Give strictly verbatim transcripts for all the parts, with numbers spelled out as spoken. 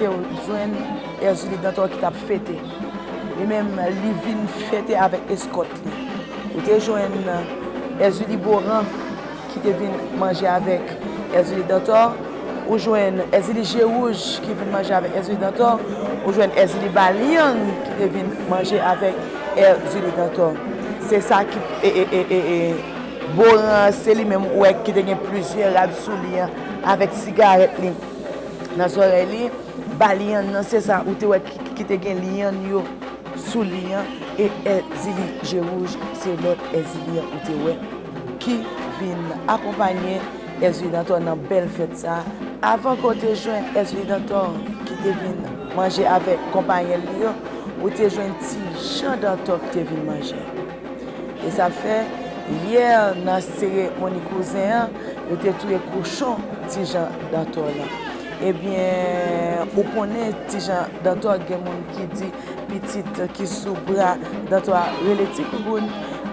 Ou jwenn Èzili Dantò ki t ap fete. Li menm, li vin fete avèk eskòt li. Ou te jwenn Èzili Boran ki te vin manje avèk Èzili Dantò. Ou jwenn Èzili Je Wouj ki vin manje avèk Èzili Dantò. Ou jwenn Èzili Balyang ki te vin manje avèk Èzili Dantò. Se sa ki, e, e, e, e, e, Boran, se li menm ou wè ki te gen plizyè rad sou li an, avèk sigarèt li nan zòrèy li. Balyang nan, se sa ou te wè ki, ki te gen lyann yo sou li an, e Èzili Je Wouj, se lòt Èzili an ou te wè ki vin akonpaye Èzili Dantò nan bèl fèt sa a. Avan ke w te jwenn Èzili Dantò ki te vin manje avèk konpayen li yo, ou te jwenn Ti Jan Dantò ki te vin manje. E sa fè, yè nan seremoni kouzen an, yo te touye kochon Ti Jan Dantò lan. Ebyen, ou konnen Ti Jan Dantò, gen moun ki di pitit ki sou bra Dantò a rele Ti Koukoun,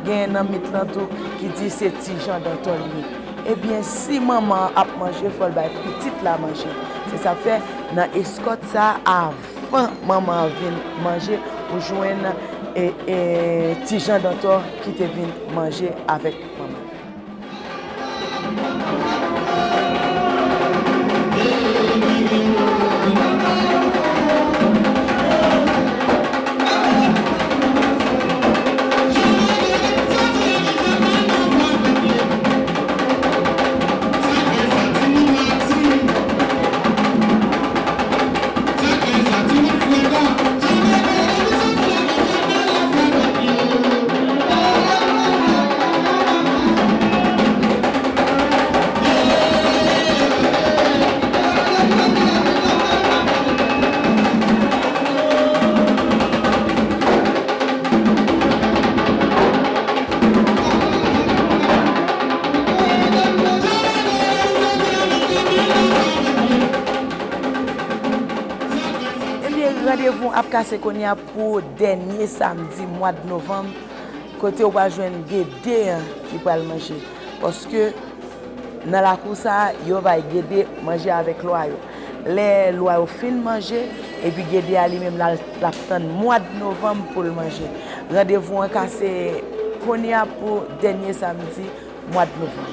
gen nan mit lan tou ki di se Ti Jan Dantò li ye. Ebyen, si manman an ap manje, fò l bay pitit la manje. Se sa fè, nan eskòt sa a, avan manman an vin manje, ou jwenn, e, e, Ti Jan Dantò ki te vin manje avèk manman. Ebyen, randevou ap kase kounye a pou dènye samdi mwa d novanm, kote w pral jwenn Gede an ki pral manje. Paske nan lakou sa a, yo bay Gede manje avèk lwa yo. Lè lwa yo fin manje, epi Gede a li menm l al, l ap tann mwa d novanm pou l manje. Randevou an kase kounye a pou dènye samdi mwa d novanm.